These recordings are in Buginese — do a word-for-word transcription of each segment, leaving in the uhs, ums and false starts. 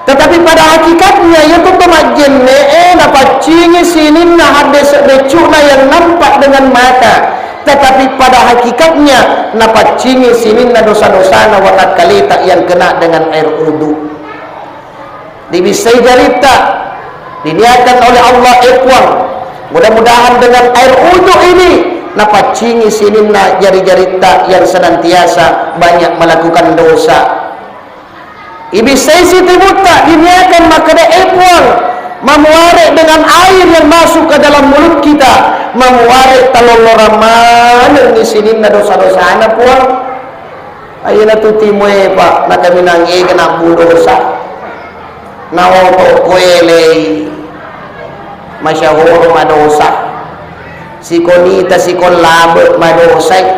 Tetapi pada hakikatnya, iya tu to majjenne e napaccingi sininna haddese' beccu'na yang nampak dengan mata. Tetapi pada hakikatnya, napaccingi sininna dosa-dosana watakkaleta yang kena dengan air wudu. Dibissai jaritta, diniatkan oleh Allah, eh Puang, mudah-mudahan dengan air wudu ini napaccingi sininna jari-jaritta yang senantiasa banyak melakukan dosa. Ibissai sitibutta, diniakan makkeda, eh Puang, mamuare dengan air yang masuk ke dalam mulut kita, mamuare talolloran manenni sininna dosa-dosana, Puang. Ayyana tu timoe, Pak, nakaminang ega nabbu dosa. Nawa to koelei masyahoro madosa. Sikonita sikollabe madosai.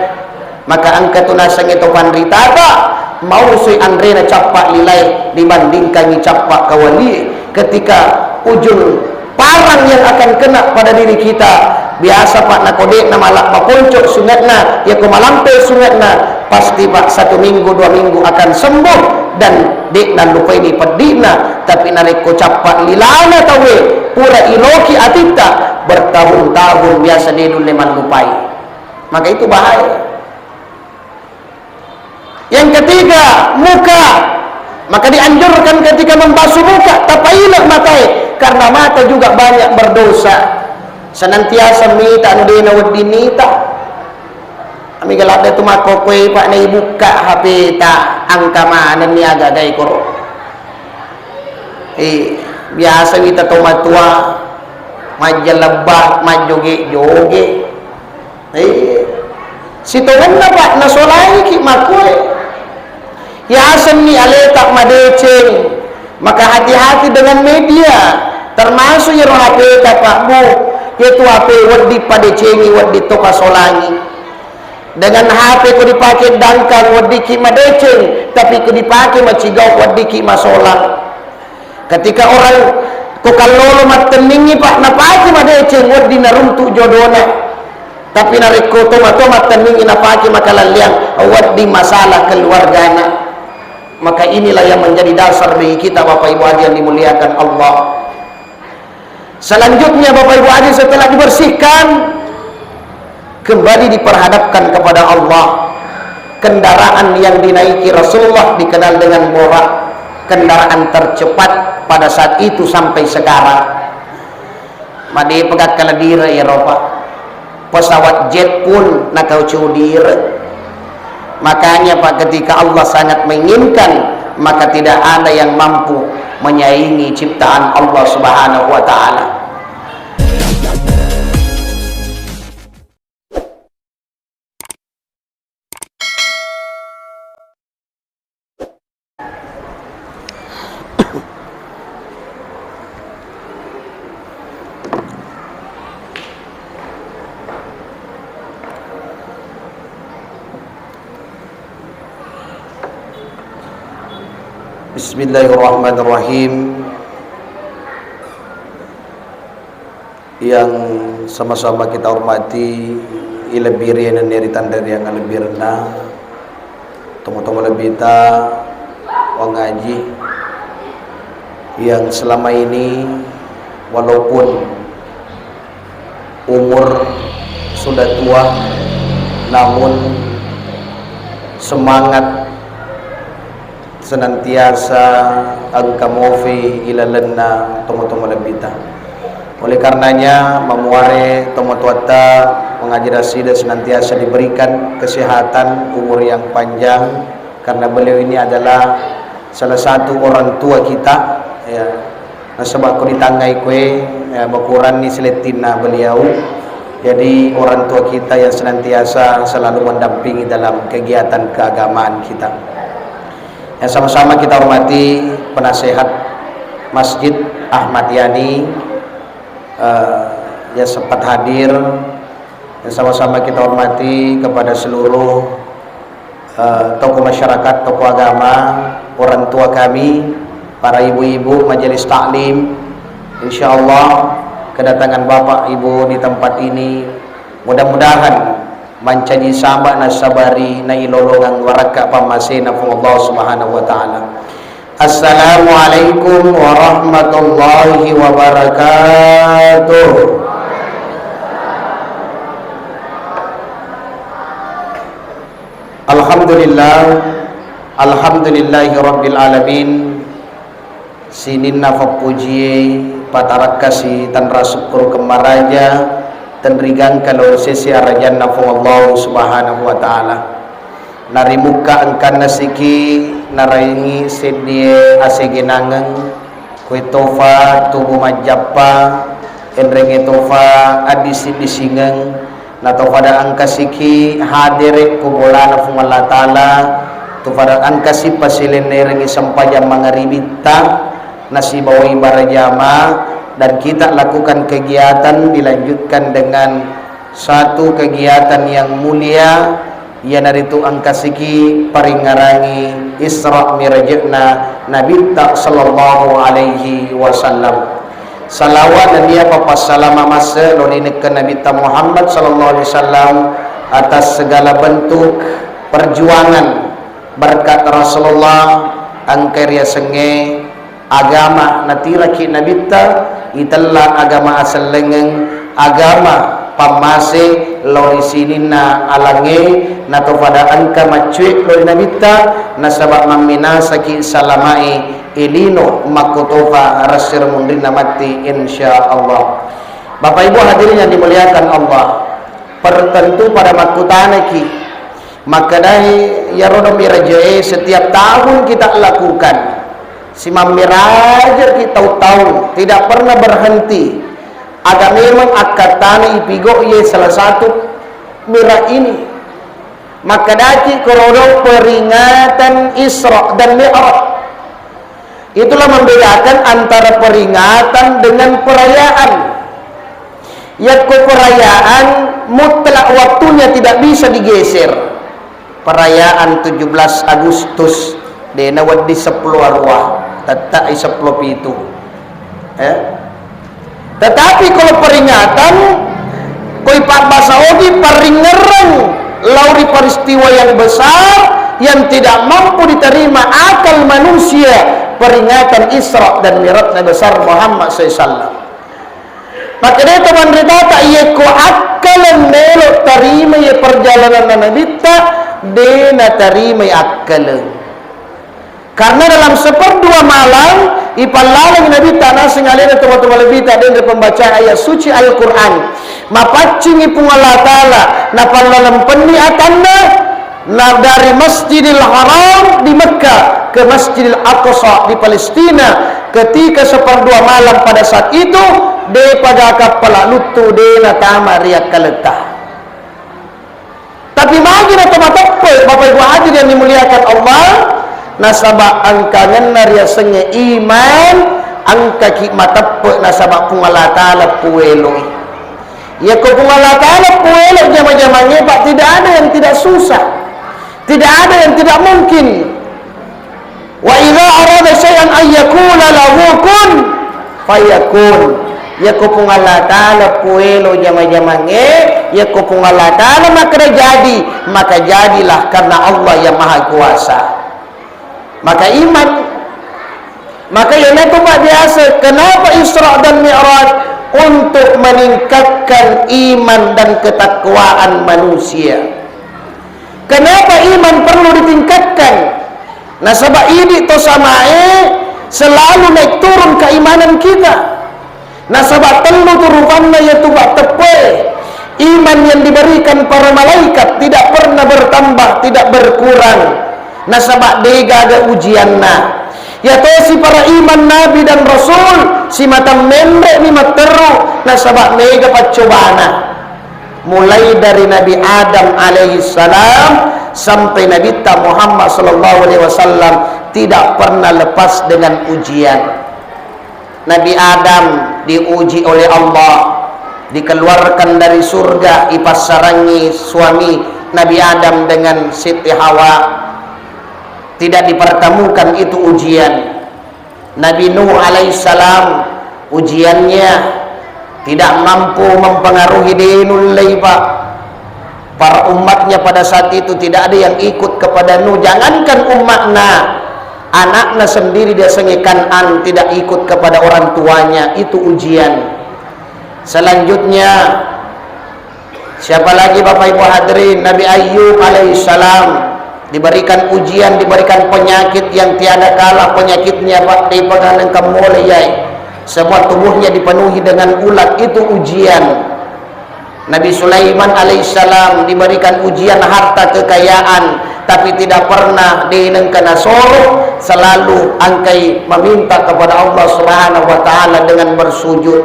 Maka engka tu nasengnge to panritata, mausui anrena cappa lilae dibandingkangi cappa kawalie. Ketika ujung parang yang akan kena pada diri kita, biasa, Pak, nako de'na mala-, maponco sunge'na, yako malampe sunge'na, pasti, Pak, satu minggu, dua minggu akan sembuh dan de'na lupaini peddi'na. Tapi narekko cappa lilana tauwe, pura iloki atitta, bertahun-tahun biasa de nulle mallupai. Maka itu bahaya. Yang ketiga, muka. Maka dianjurkan ketika membasuh muka, tapaile matae, karena mata juga banyak berdosa. Senantiasa mita anu de nawedding nita. Ami galadde tu makkokkoe, Pak, naibukka H P ta, angka manenni aga-aga e koro. Eh, biasa wita to matua majjalebba, majjoge-joge. Eh, sitongenna, Pak, nasolangiki makkue. Yasenni aleta madeceng, maka hati-hati dengan media, termasuk iyaro H P ta, Pak, Bu. Iyatu H P wedding padecengi, wedding to pasolangi. Dengan H P ko dipake dangkang, weddikki madeceng, tapi ko dipake macigau, weddikki masolang. Ketika orang ko kallolo mattenningi, Pak, napake madeceng, wedding naruntu jodona. Tapi narekko tomatoa mattenningi napake makalalleang, wedding masalah keluargana. Maka inilah yang menjadi dasar bagi kita, Bapak Ibu hadirin dimuliakan Allah. Selanjutnya, Bapak Ibu hadirin, setelah dibersihkan, kembali diperhadapkan kepada Allah. Kendaraan yang dinaiki Rasulullah dikenal dengan Buraq, kendaraan tercepat pada saat itu sampai sekarang. Madepaka kaladire Eropa. Pesawat jet pun nakau cudire. Makanya, Pak, ketika Allah sangat menginginkan, maka tidak ada yang mampu menyaingi ciptaan Allah Subhanahu wa Ta'ala. Bismillahirrahmanirrahim. Yang sama-sama kita hormati, ilebbireng nennia ri tanre ri angalebbirenna, tomo-tomo lebbita, Wang Haji, yang selama ini walaupun umur sudah tua, namun semangat senantiasa engka mofi ilalenna tomo-tomo lebbita. Oleh karenanya, mamuare tomatoatta Wang Haji Rasida senantiasa diberikan kesehatan, umur yang panjang, karena beliau ini adalah salah satu orang tua kita, ya. Nasaba ko ditangngai koe, ya, makuranni silettinna beliau. Jadi, orang tua kita yang senantiasa selalu mendampingi dalam kegiatan keagamaan kita. Yang sama-sama kita hormati penasehat Masjid Ahmad Yani, eh, yang sempat hadir, yang sama-sama kita hormati kepada seluruh, eh, tokoh masyarakat, tokoh agama, orang tua kami, para ibu-ibu majelis taklim. Insya Allah, kedatangan Bapak Ibu di tempat ini mudah-mudahan mancaji sabab nasabari nailolongeng warakka pammasena Puang Allah Subhanahu wa Ta'ala. Assalamualaikum warahmatullahi wabarakatuh. Alhamdulillah, alhamdulillahi rabbil alamin. Sininna fappujie, patarakkasi tanra sukkurukeng maraja, tenrigangka lao sese arajanna Puang Allah Subhanahu wa Ta'ala. Narimukka engkanna siki, naraingi seddie asegenangeng, kue tofa tubu majjappa, enrenge tofa addisi-disingeng, na tofa da engka siki hadere ku bolana Puang Allah Ta'ala, tofa da engka si pasilennerengi sempajang mangaribitta, nasibawai barajama, dan kita lakukan kegiatan dilanjutkan dengan satu kegiatan yang mulia, iyanaritu engkasiki paringngerangi Isra Mirajna Nabitta sallallahu alaihi wasallam. Salawat nennia papassalama masse lo ri nekka Nabitta Muhammad sallallahu alaihi wasallam atas segala bentuk perjuangan berkat Rasulullah engka riasengnge agama natiraki Nabitta, itella agama asellengeng, agama pammase lao ri sininna alangnge, natopada engka maccue lao ri Nabitta, nasaba mamminasaki salamae ilino makkotofa ressero munrinna matti, insya Allah. Bapak Ibu hadirin yang dimuliakan Allah, pertentu pada makkutanaki, makkedai iyaro do mirajae setiap tahun kita lakukan. Simammirajaki taung-taung, tidak pernah berhenti. Aga memang akkattana ipigo iye salah satu mira ini. Makkedaki korodo peringatan Isra dan Mi'raj. Itulah membedakan antara peringatan dengan perayaan. Yakko perayaan mutlak waktunya tidak bisa digeser. Perayaan tujuh belas Agustus, dena wedding seppulo arua, tettai seppulo pitu. Eh? Tetapi kalau peringatan, koi pabbasa ogi paringngerang lao ri peristiwa yang besar yang tidak mampu diterima akal manusia, peringatan Isra dan Mi'rajna besar Muhammad sallallahu alaihi wasallam. Makkedai to manritata, iyekko akkaleng melo tarima iye perjalananna Nabitta, de natarimai akkaleng. Karena dalam seperdua malam, ipallaleng Nabitta naseng alena tomatoa malebbita denre pembacaan ayat suci Al-Quran. Mapaccingi Puang Allah Ta'ala, napallalempenni atanna, na dari Masjidil Haram di Mekah ke Masjidil Aqsa di Palestina, ketika seperdua malam pada saat itu, depa gaka pala luttu, de natama ri akkaletta. Tapi magi na to mateppe, Bapak Ibu hadirin yang dimuliakan Allah, nasaba engkangenna riasengnge iman, engkaki mateppe nasaba Puang Allah Ta'ala pueloi. Yakko Puang Allah Ta'ala puelo jama-jamangnge, Pak, tidak ada yang tidak susah. Tidak ada yang tidak mungkin. Wa idza arada syai'an an yaqula lahu kun fayakun. Yakko Puang Allah Ta'ala puelo jama-jamangnge, yakko Puang Allah Ta'ala makkeda jadi, maka jadilah karena Allah yang Maha Kuasa. Maka iman. Maka iyanatu, Pak, biasa kenapa Isra dan Mi'raj? Untuk meningkatkan iman dan ketakwaan manusia. Kenapa iman perlu ditingkatkan? Nasaba idi to samae selalu naik turun keimanan kita. Nasaba tellu tu rupanna, yaitu bak teppe. Iman yang diberikan para malaikat tidak pernah bertambah, tidak berkurang. Nasaba degaga ujianna. Yatosi para iman nabi dan rasul, simata menre mi matteru, nasaba mega paccobana. Mulai dari Nabi Adam alaihi salam sampai Nabitta Muhammad sallallahu alaihi wasallam tidak pernah lepas dengan ujian. Nabi Adam diuji oleh Allah, dikeluarkan dari surga, ipassarangi suami Nabi Adam dengan Siti Hawa. Tidak dipertemukan itu ujian. Nabi Nuh alaihissalam, ujiannya tidak mampu mempengaruhi, de nullei, Pak. Para umatnya pada saat itu tidak ada yang ikut kepada Nuh. Jangankan umatna, Anakna sendiri diasengnge Kan'an tidak ikut kepada orang tuanya, itu ujian. Selanjutnya, siapa lagi Bapak Ibu hadirin? Nabi Ayub alaihissalam diberikan ujian, diberikan penyakit yang tiada kalah penyakitnya, Pak, di pegangeng kemmole yai. Semua tubuhnya dipenuhi dengan ulat, itu ujian. Nabi Sulaiman alaihissalam diberikan ujian harta kekayaan, tapi tidak pernah denengka nasoro, selalu engkai meminta kepada Allah Subhanahu wa Ta'ala dengan bersujud.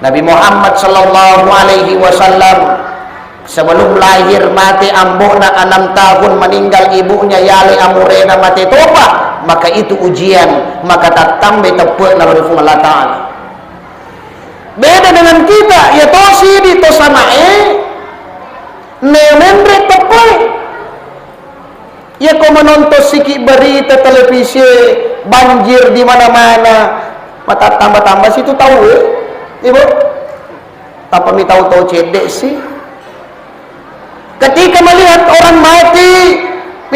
Nabi Muhammad sallallahu alaihi wasallam sebelum lahir mate ambo'na, enam tahun meninggal ibunya, yale amurena mate topa, maka itu ujian, maka tattambai teppe'na lao ri Puang Allah Ta'ala. Beda dengan kita, ya tosi di to samae, ne menre teppai. Ya ko menonton siki berita televisi, banjir di mana-mana, mata tambah-tambah situ tahu, eh? Ibu, apa mi tahu-tahu cedek sih? Ketika melihat orang mati,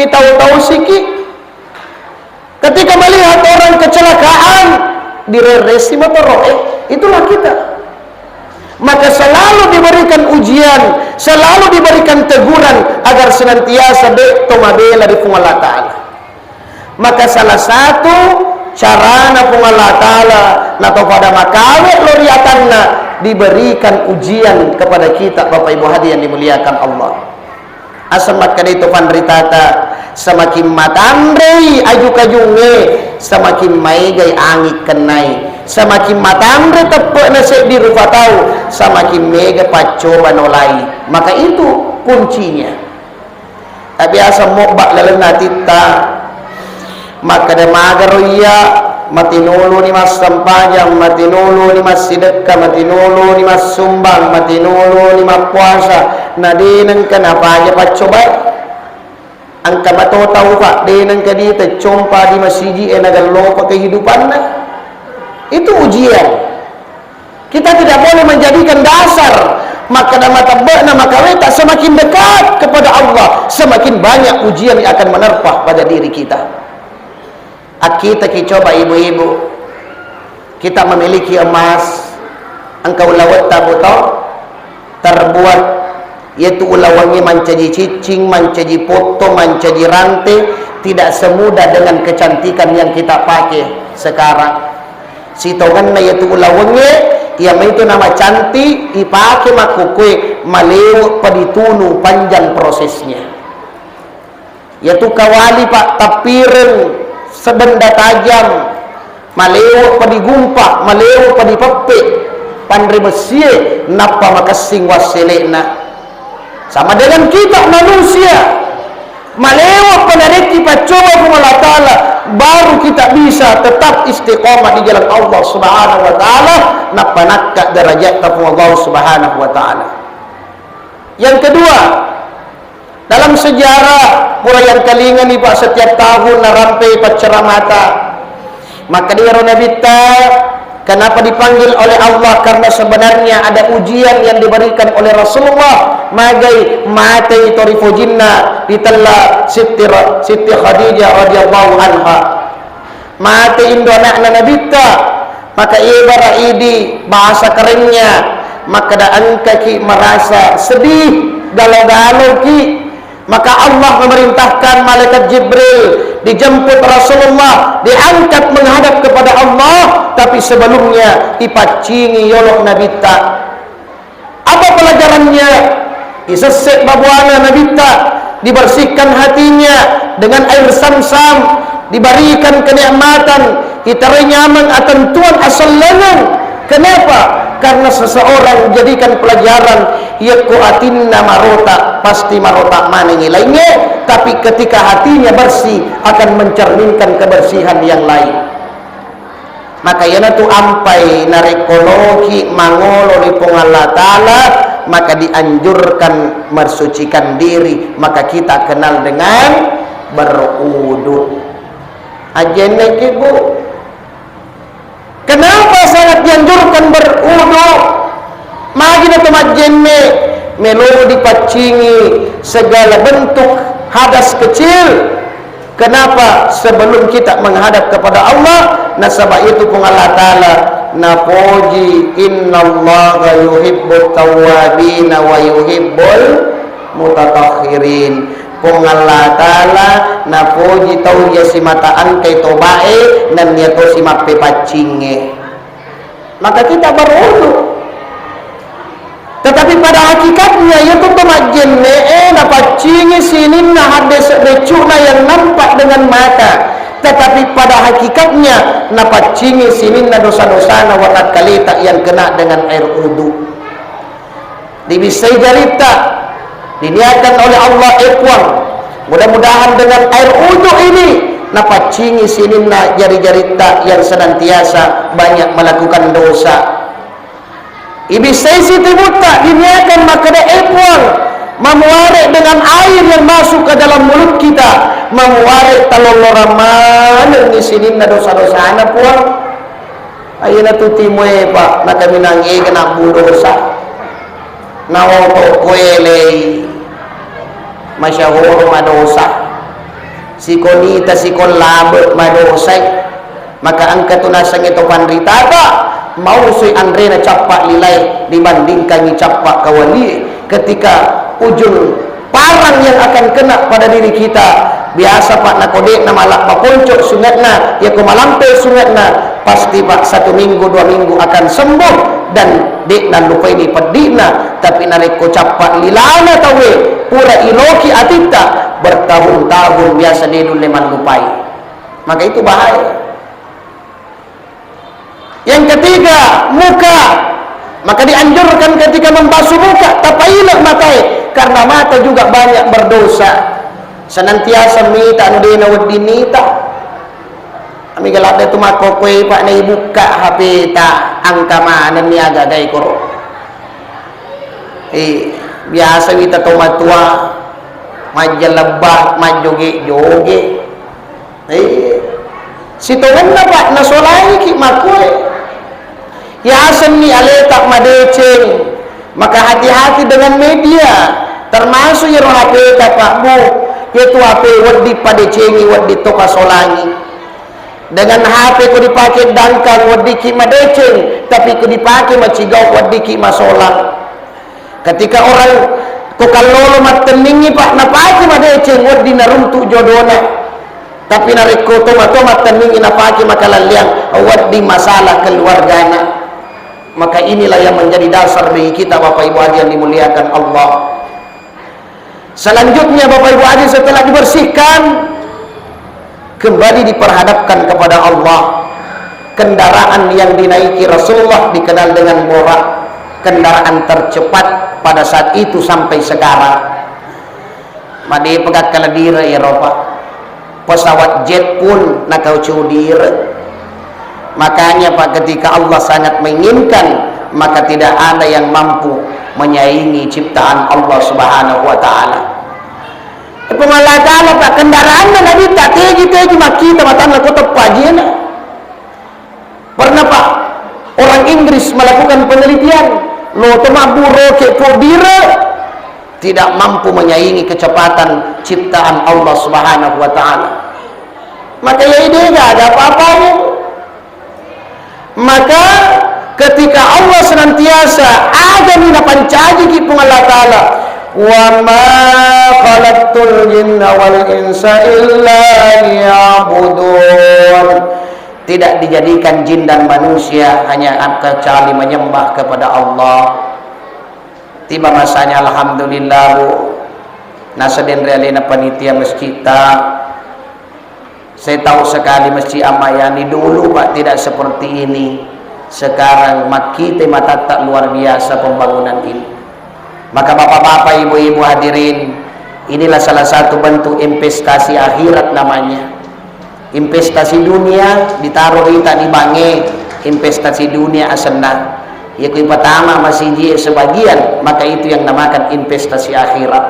mi tahu-tahu siki. Ketika melihat orang kecelakaan, direresi motoro'e, itulah kita. Maka selalu diberikan ujian, selalu diberikan teguran agar senantiasa de' to mabela ri Puang Allah Ta'ala. Maka salah satu carana Puang Allah Ta'ala nato pada makawe lo ri atanna, diberikan ujian kepada kita, Bapak Ibu hadirin yang dimuliakan Allah. Aseng makkeda itu panritata, semakin matanrei aju-kajungnge, semakin maegai angik kennai. Semakin matanre teppe'na seddi rupa tau, semakin mega paccoba nolai. Maka itu kuncinya. Tabiasa mobba lalenna atitta. Makkeda magaro iya, matinuluni massempajang, matinuluni massidekka, matinuluni massumbang, matinuluni mappuasa, na de' nengka napaja paccobai. Engka mato tau, Pak, de' nengka diita compa di masiji e nagellopa kehidupanna. Itu ujian. Kita tidak boleh menjadikan dasar makkeda matebbe'na makaweta, semakin dekat kepada Allah, semakin banyak ujian yang akan menerpa pada diri kita. Akkitaki coba ibu-ibu, kita memiliki emas, engka ulawetta buto terbuat, yaitu ulawengnge mancaji ciccing, mancaji potto, mancaji rante, tidak semudah dengan kecantikan yang kita pakai sekarang. Sitongenna yatu ulawengnge, iya maitu namacanti, ipake makkukue, malewe' pa ditunu, panjang prosesnya. Yatu kawali, Pak, tappireng sebenda tajam, malewe' pa digumpa, malewe' pa dipeppe, panre bessie, nappa makessing wassele'na. Sama dengan kita manusia, malewa pa narekki paccoba Puang Allah Ta'ala, baru kita bisa tetap istiqomah di jalan Allah Subhanahu wa Ta'ala, nappa nakka derajatta Puang Allah Subhanahu wa Ta'ala. Yang kedua, dalam sejarah, pura yang kalingani, Pak, setiap tahun narampe paccaramata. Maka dia Nabitta, kenapa dipanggil oleh Allah? Karena sebenarnya ada ujian yang diberikan oleh Rasulullah. Magai mate tori fojinna ditella Siti, Siti Khadijah radhiyallahu anha. Mate indo anakna Nabitta, maka iye bara idi bahasa kerennya, maka da engkaki merasa sedih, galau-galau ki. Maka Allah memerintahkan malaikat Jibril dijemput Rasulullah, diangkat menghadap kepada Allah, tapi sebelumnya ipaccingi yolo Nabitta. Apa pelajarannya? Isesse babuana Nabitta, dibersihkan hatinya dengan air Zam-Zam, diberikan kenikmatan, itarai nyameng atentuan asellengang. Kenapa? Karena seseorang jadikan pelajaran, yakko atinna marota, pasti marota manengi lainnya, tapi ketika hatinya bersih, akan mencerminkan kebersihan yang lain. Maka iyanatu ampai narekko loki mangolo ri Puang Allah Ta'ala, maka dianjurkan mersucikan diri, maka kita kenal dengan berwudu. Ajenneki, Bu. Kenapa sangat dianjurkan berwudu? Magi na to majjenne, melo dipaccingi segala bentuk hadas kecil. Kenapa? Sebelum kita menghadap kepada Allah, nasaba itu Puang Allah Ta'ala napoji, "Innallaha yuhibbut tawwabina wa yuhibbul mutatahhirin." Puang Allah Ta'ala napoji tau iya simata engkai tobae, nennia to simappepaccingnge. Maka kita berwudu. Tetapi pada hakikatnya, iya tu to majjenne'e napaccingi sininna haddese' beccu'na yang nampak dengan mata. Tetapi pada hakikatnya, napaccingi sininna dosa-dosana watakkaleta yang kena dengan air wudu. Dibissai jaritta, diniatkan oleh Allah, eh Puang, mudah-mudahan dengan air wudu ini napaccingi sininna jari-jaritta yang senantiasa banyak melakukan dosa. Ibissai sitibutta, diniatkan makkeda, eh Puang, mamuare dengan air yang masuk ke dalam mulut kita, mamuare talolloran manenni sininna dosa-dosana, Puang. Ayyana tu timoe, Pak, nakaminang ega nabbu dosa. Naoto koelei masyahoro madosa. Sikonita sikon labe madosai. Maka engka tu nasengnge to panritata, mausui anrena cappa lilae dibandingkangi cappa kawalie. Ketika ujung parang yang akan kena pada diri kita, biasa, Pak, nako de'na mala-, maponco sunge'na, yako malampe sunge'na, pasti, Pak, satu minggu, dua minggu akan sembuh dan de'na lupaini peddi'na. Tapi narekko cappa lilana tauwe, pura iloki atitta, bertahun-tahun biasa de nulle mallupai. Maka itu bahaya. Yang ketiga, muka. Maka dianjurkan ketika membasuh muka, tapaile matae, karena mata juga banyak berdosa. Senantiasa mita anu de nawedding nita. Ami galadde tu makkokkoe, Pak, naibukka H P ta, angka manenni aga-aga ikoro. Eh, biasa wita to matua majjalebba, majjoge-joge. Eh, sitongenna, Pak, nasolangiki makkue. Yasenni aleta madeceng, maka hati-hati dengan media, termasuk iyaro H P ta, Pak, Bu. Iyatu H P wedding padecengi, wedding to pasolangi. Dengan H P ko dipake dangkang, weddikki madeceng, tapi ko dipake macigau, weddikki masolang. Ketika orang ko kallolo mattenningi, Pak, napake madeceng, wedding naruntu jodona. Tapi narekko tomatoa mattenningi napake makalalleang, wedding masalah keluargana. Maka inilah yang menjadi dasar bagi kita, Bapak Ibu hadirin dimuliakan Allah. Selanjutnya, Bapak Ibu hadirin, setelah dibersihkan, kembali diperhadapkan kepada Allah. Kendaraan yang dinaiki Rasulullah dikenal dengan Buraq, kendaraan tercepat pada saat itu sampai sekarang. Madepaka kala dire iyaro, Pak. Pesawat jet pun nakaucu dire. Makanya, Pak, ketika Allah sangat menginginkan, maka tidak ada yang mampu menyaingi ciptaan Allah Subhanahu wa Ta'ala. Eh, Puang Allah Ta'ala, Pak, kendaraanna Nabitta teji-teji makkita matanna ko teppa ajena. Pernah, Pak, orang Inggris melakukan penelitian, lo to mabbu roket ko dire, tidak mampu menyaingi kecepatan ciptaan Allah Subhanahu wa Ta'ala. Maka ya ide gak ada apa-apanya. Maka ketika Allah senantiasa agami napancajiki Puang Allah Ta'ala, "Wa ma khalaqtul jinna wal insa illa liya'budun." Tidak dijadikan jin dan manusia hanya kecuali menyembah kepada Allah. Tiba masanya, alhamdulillah, Bu. Nasedeng ri alena panitia masjidta. Saya tahu sekali Masjid Ahmad Yani dulu, Pak, tidak seperti ini. Sekarang makkita matatta luar biasa pembangunan ini. Maka bapak-bapak, ibu-ibu hadirin, inilah salah satu bentuk investasi akhirat namanya. Investasi dunia ditaruh rita di bange, investasi dunia asenna. Iya ku ipatama masiji sebagian, maka itu yang namakan investasi akhirat.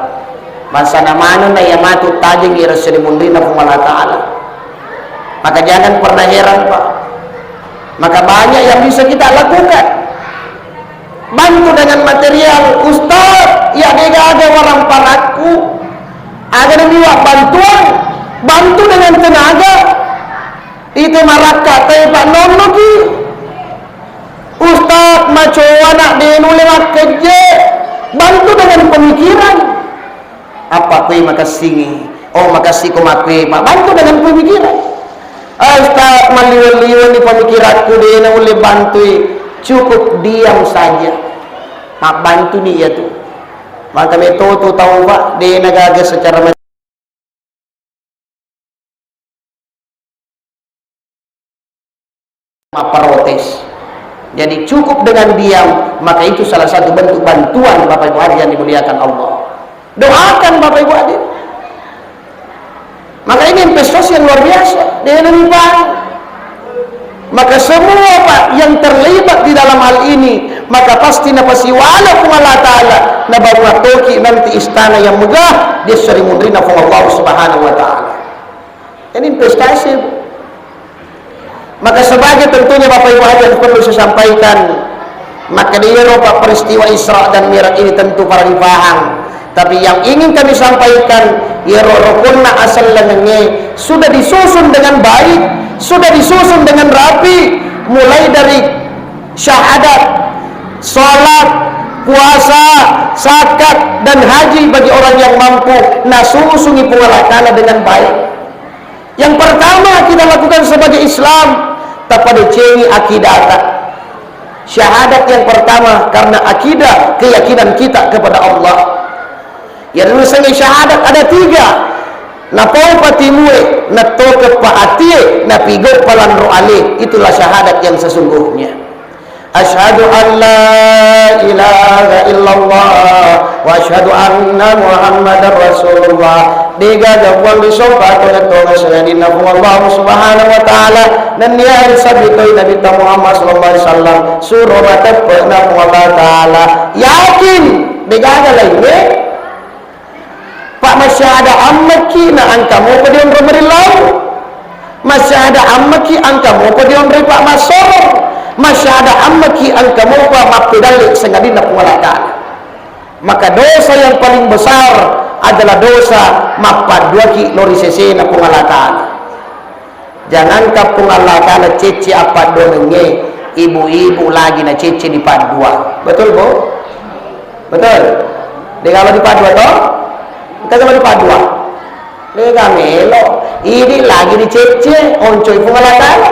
Mansana manenna iya matu tajeng ira sedimunrina Puang Allah Ta'ala. Maka jangan pernah heran, Pak. Maka banyak yang bisa kita lakukan. Bantu dengan material, Ustaz, ya de gaga warang parakku. Aga namiwa bantuan, Bantu dengan tenaga. Itu marakka te, Pak, nonnoki. Ustaz, macoa nak, de nulle makkejje. Bantu dengan pemikiran. Apa kue makessingi? Oh, makessiko makkue, Pak. Bantu dengan pemikiran. Ah, Ustaz, malliwen-liwen ni pemikiranku, de naulle bantui. Cukup diam saja. Mabbantu ni iya tu. Maka metoto tau, Pak, de nagaga secara mapprotes. Jadi cukup dengan diam, maka itu salah satu bentuk bantuan, Bapak Ibu hadirin yang dimuliakan Allah. Doakan, Bapak Ibu hadirin. Maka ini investasi yang luar biasa. Dia lebih baik. Maka semua, Pak, yang terlibat di dalam hal ini, maka pasti napasiwala Puang Allah Ta'ala, nabangun toki nanti istana yang megah, dia sering munrina Puang Allah Subhanahu wa Ta'ala. Ini investasi, Bu. Maka sebagai tentunya Bapak Ibu hadirin perlu saya sampaikan, maka dia, Pak, peristiwa Isra dan Mi'raj ini tentu para dipaham. Tapi yang ingin kami sampaikan, iyaro rukunna asellengenge sudah disusun dengan baik, sudah disusun dengan rapi, mulai dari syahadat, salat, puasa, zakat, dan haji bagi orang yang mampu, nasusungi Puang Allah Ta'ala dengan baik. Yang pertama kita lakukan sebagai Islam, tapadecengi akidata. Syahadat yang pertama karena akidah, keyakinan kita kepada Allah. Yang disengi syahadat ada tiga. Napau patimue, natokeppa atie, napigoppa lanro ale. Itulah syahadat yang sesungguhnya. Asyhadu an la ilaha illallah wa asyhadu anna Muhammadar Rasulullah. Degaga puang risompa tongeng-tongeng sangadinna Puang Allah Subhanahu wa Ta'ala. Nennia risabitoi Nabitta Muhammad sallallahu alaihi wasallam. Suro mateppe'na Puang Allah Ta'ala. Yakin, degaga laingnge. Pak, masyahada ammaki na angka mopa dionroi marillau. Masyahada ammaki angka mopa dionroi Pak Massorong. Masyahada ammaki angka mopa mappedalle sangadinna Puang Allah Ta'ala. Maka dosa yang paling besar adalah dosa mappadduaki lao ri sesena Puang Allah Ta'ala. Jangankan Puang Allah Ta'ala cecce appadduangengnge, ibu-ibu lagi nacecce dipaddua. Betul, Bu? Betul? Degalo dipaddua, toh? Engka galo dipaddua? Dega melo. Idi lagi dicecce, oncoi Puang Allah Ta'ala.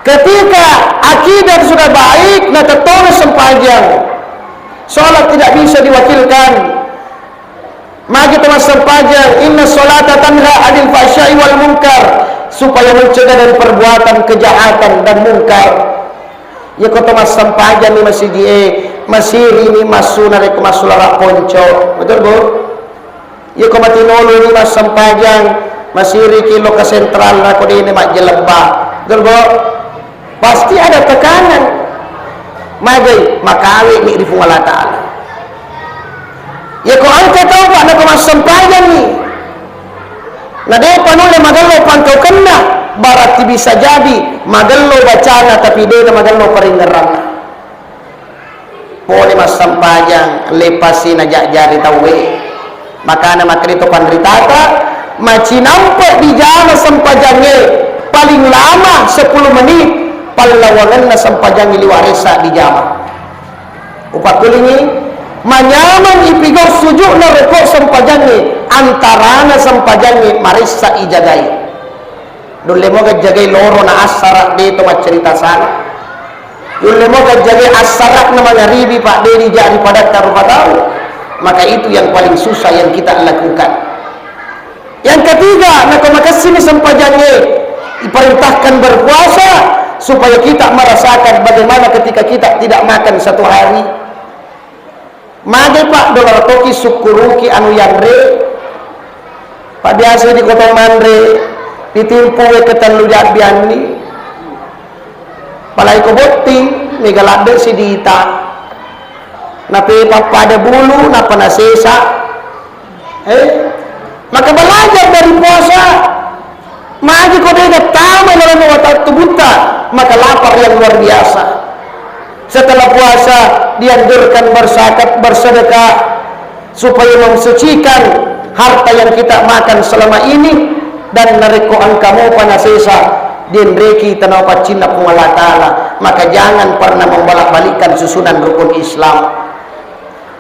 Ketika akidah sudah baik, natettongeng sempajang. Sholat tidak bisa diwakilkan. Magi to massempajang, inna sholata tanha anil fahsya'i wal munkar, supaya mencegah dari perbuatan kejahatan dan mungkar. Iya ko to massempajang ni masigi e, masiri ni massu narekko massulara ponco. Betul, Bu? Iya ko matinulu ni massempajang, masiri ki lo ke sentral nako dene majjelebba. Betul, Bu? Pasti ada tekanan. Magai, makawe mi ri Puang Allah Ta'ala. Iya ko engka tau, Pak, nako massempajang ni. Na depa nulle magello pangkaukenna, berarti bisa jadi magello bacana tapi dena magello parengngeranna. Pole massempajang, lepasi najajari tauwe. Makana makkedai to panritata, macinampe dijama sempajangnge paling lama sepuluh menit, pallawangenna sempajangnge liwa ressa dijama. Upakkulingi, manyameng ipigau sujukna roko sempajangnge, antarana sempajangnge maressa ijagai. Nulle moga jagai loro na assara, de to maccarita sala. Nulle moga jagai assara na mangaribi, Pak, de dijari padatta rupa tau. Maka itu yang paling susah yang kita lakukan. Yang ketiga, nako makessini sempajangnge, diperintahkan berpuasa supaya kita merasakan bagaimana ketika kita tidak makan satu hari. Mage, Pak, dolar toki sukkuruki anu yanre. Pak, biasa di kota manre, ditimpu we ketellu jabbianni. Palai ko botting, mega ladde sidita. Nape pappada bulu, napa nasesa. Eh, maka belajar dari puasa. Magi ko dega tama dalam watatta tubutta, maka lapar yang luar biasa. Setelah puasa, dianjurkan berzakat, bersedekah, supaya mensucikan harta yang kita makan selama ini, dan narekko engka mopa nasesa, dienreki tanawa paccinna Puang Allah Ta'ala, maka jangan pernah membolak-balikkan susunan rukun Islam.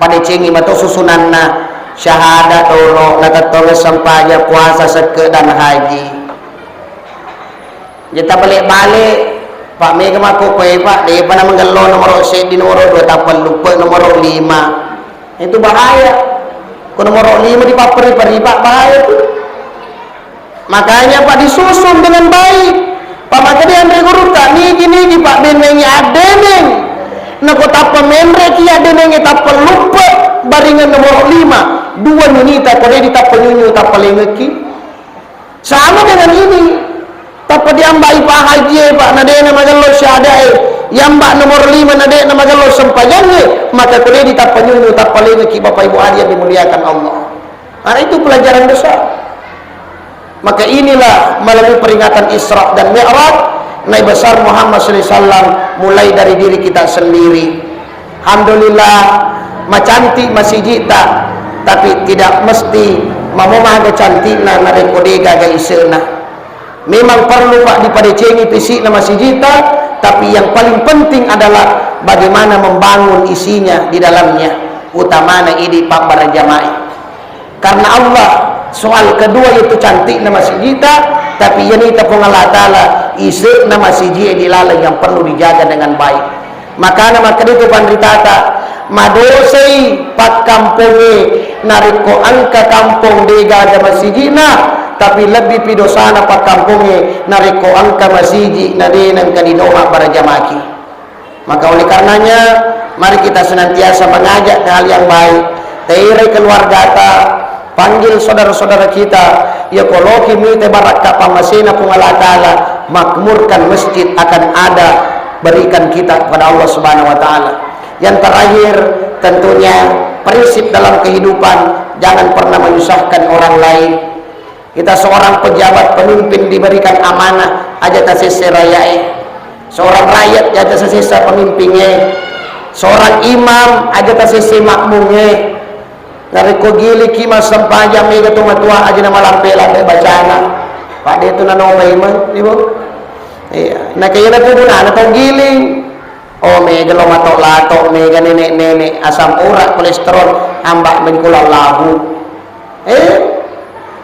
Padecengi mato susunanna, syahada tolo, natettongeng sempajang, puasa, sekke, dan haji. Jadi tabale-bale, Pak, mega mako koe, Pak, depa na magello nomoro seddi, nomoro dua, tappa lupa nomoro lima. Itu bahaya. Ko nomoro lima dipapperi-peri, Pak, bahaya tu. Makanya, Pak, disusun dengan baik. Pak, maka dia Anre Gurutta, nigi-nigi, Pak, bennengi addeneng. Nako tappa menreki addenengnge, tappa lupa, baringan nomoro lima, dua minita, ko de ditappa nyunyu, tappa lengekki. Sama dengan ini. Tappa diambai Pak Haji, Pak, na de na magello syahadae, yamba nomor lima na de na magello sempajangnge, maka ko de ditappa nyunyu, tappa lengekki, Bapak Ibu hadirin dimuliakan Allah. Karena itu pelajaran besar. Maka inilah melalui peringatan Isra dan Mi'raj, Nabi besar Muhammad sallallahu alaihi wasallam, mulai dari diri kita sendiri. Alhamdulillah, macantik masijita, tapi tidak mesti mamo maga cantikna narekko degaga isena. Memang perlu, Pak, dipadecengi fisikna masijita, tapi yang paling penting adalah bagaimana membangun isinya di dalamnya, utamana idi pabbarajamae. Karena Allah, soal kedua itu cantikna masijita, tapi iyanita Puang Allah Ta'ala, ise'na masijie di laleng yang perlu dijaga dengan baik. Makana makkeda itu panritata, madosai pakkampongnge narekko engka kampong degaga masijina, tapi lebbi pi dosana pakkampongnge narekko engka masiji na de nengka didoma barajamaki. Maka oleh karenanya, mari kita senantiasa mengajak ke hal yang baik. Terai keluargata, panggil saudara-saudara kita, ya koloki mite barakka pammasena Puang Allah Ta'ala, makmurkan masjid akan ada berikan kita kepada Allah Subhanahu wa Ta'ala. Yang terakhir, tentunya prinsip dalam kehidupan, jangan pernah menyusahkan orang lain. Kita seorang pejabat pemimpin diberikan amanah, aja tasesse rayae. Seorang rakyat, aja tasesse pemimpingnge. Seorang imam, aja tasesse makmungnge. Narekko giliki massempajang mega to matua, aja namalampe-lampe bacana. Pak de tu nanopa imam, Ibu. Iya, nakayana tu gunana tau giling. Oh, mega lo matok-latok, mega nenek-nenek, asam urat, kolesterol, hamba mengkulang lahu. Eh,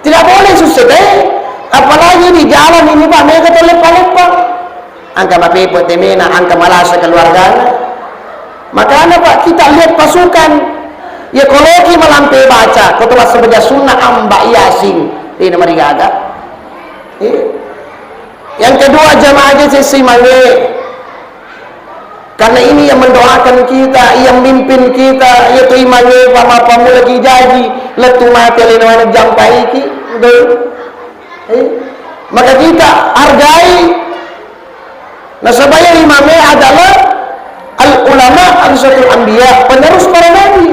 tidak boleh susse te. Apalagi di jalan ini, Pak, mega to leppa-leppa. Angka mapepe temena, angka malasa keluargana. Makana, Pak, kita lihat pasukan. Ya koloki malampe baca, ko telah sebaca sunnah amba Yasin. Ini marigaga. Eh. Yang kedua, jamaah aja sesi mange. Karena ini yang mendoakan kita, yang mimpin kita, yaitu imangnge pama-, pammulaki jaji, lettu mate alena maneng jampaiki, betul? Eh? Maka kita hargai. Nasaba iya imangnge adalah al ulama warasatul anbiya, penerus para nabi.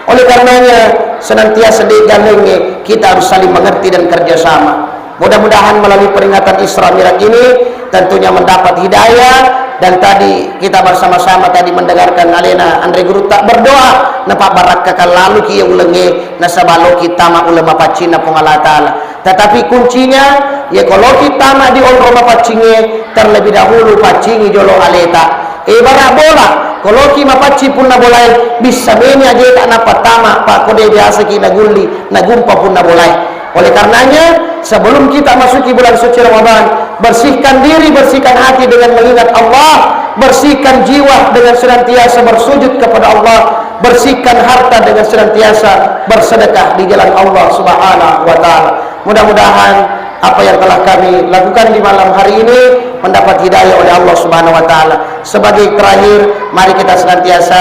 Oleh karenanya, senantiasa degalengnge kita harus saling mengerti dan kerjasama. Mudah-mudahan melalui peringatan Isra Mi'raj ini tentunya mendapat hidayah, dan tadi kita bersama-sama tadi mendengarkan alena Anre Gurutta berdoa, napabbarakkakan laluki iya ulengnge, nasaba loki tama uleng mapaccinna Puang Allah Ta'ala. Tetapi kuncinya, iya ko loki tama di onrong mapaccingnge, terlebih dahulu paccingi jolo aleta. Ibarat bola, ko loki mapaccing punna bolae, bissa meni ajeta nappa tama, pa ko de biasaki nagulli, nagumpa punna bolae. Oleh karenanya, sebelum kita masuki bulan suci Ramadan, bersihkan diri, bersihkan hati dengan mengingat Allah, bersihkan jiwa dengan senantiasa bersujud kepada Allah, bersihkan harta dengan senantiasa bersedekah di jalan Allah Subhanahu wa Ta'ala. Mudah-mudahan apa yang telah kami lakukan di malam hari ini mendapat hidayah oleh Allah Subhanahu wa Ta'ala. Sebagai terakhir, mari kita senantiasa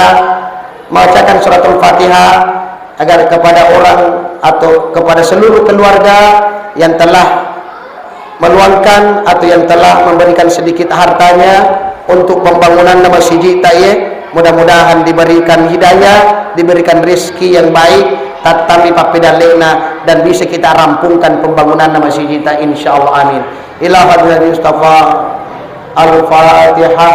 membacakan suratul Fatihah agar kepada orang atau kepada seluruh keluarga yang telah meluangkan atau yang telah memberikan sedikit hartanya untuk pembangunan masjid ta iye, mudah-mudahan diberikan hidayah, diberikan rezeki yang baik, tattammi pappedallena, dan bisa kita rampungkan pembangunan masjid ta, insyaallah, amin. Ila hadratin Mustafa. Al-Fatihah.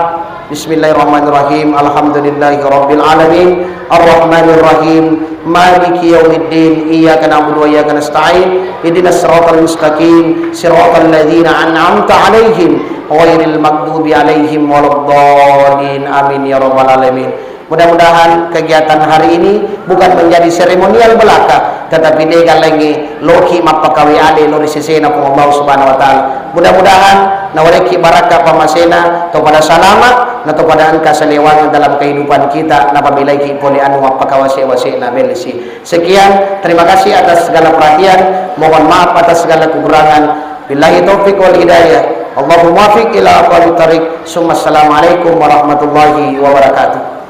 Bismillahirrahmanirrahim. Alhamdulillahirabbil alamin. Arrahmanirrahim. Maliki yaumiddin. Iyyaka na'budu wa iyyaka nasta'in. Ihdinas siratal mustaqim. Siratal ladzina an'amta 'alaihim ghairil maghdubi 'alaihim waladdallin. Amin ya rabbal alamin. Mudah-mudahan kegiatan hari ini bukan menjadi seremonial belaka, tetapi degalengnge loki mappakawe ale lo ri sesena Puang Allah Subhanahu wa Ta'ala. Mudah-mudahan nawarekki barakka pammasena, to pada salama, na to pada engka salewangan dalam kehidupan kita, napamilaiki pole anu mappakawase-wasena bellesi. Sekian, terima kasih atas segala perhatian, mohon maaf atas segala kekurangan. Billahi taufiq wal hidayah. Allahumma muwaffiq ila aqwamit thariq. Summa assalamualaikum warahmatullahi wabarakatuh.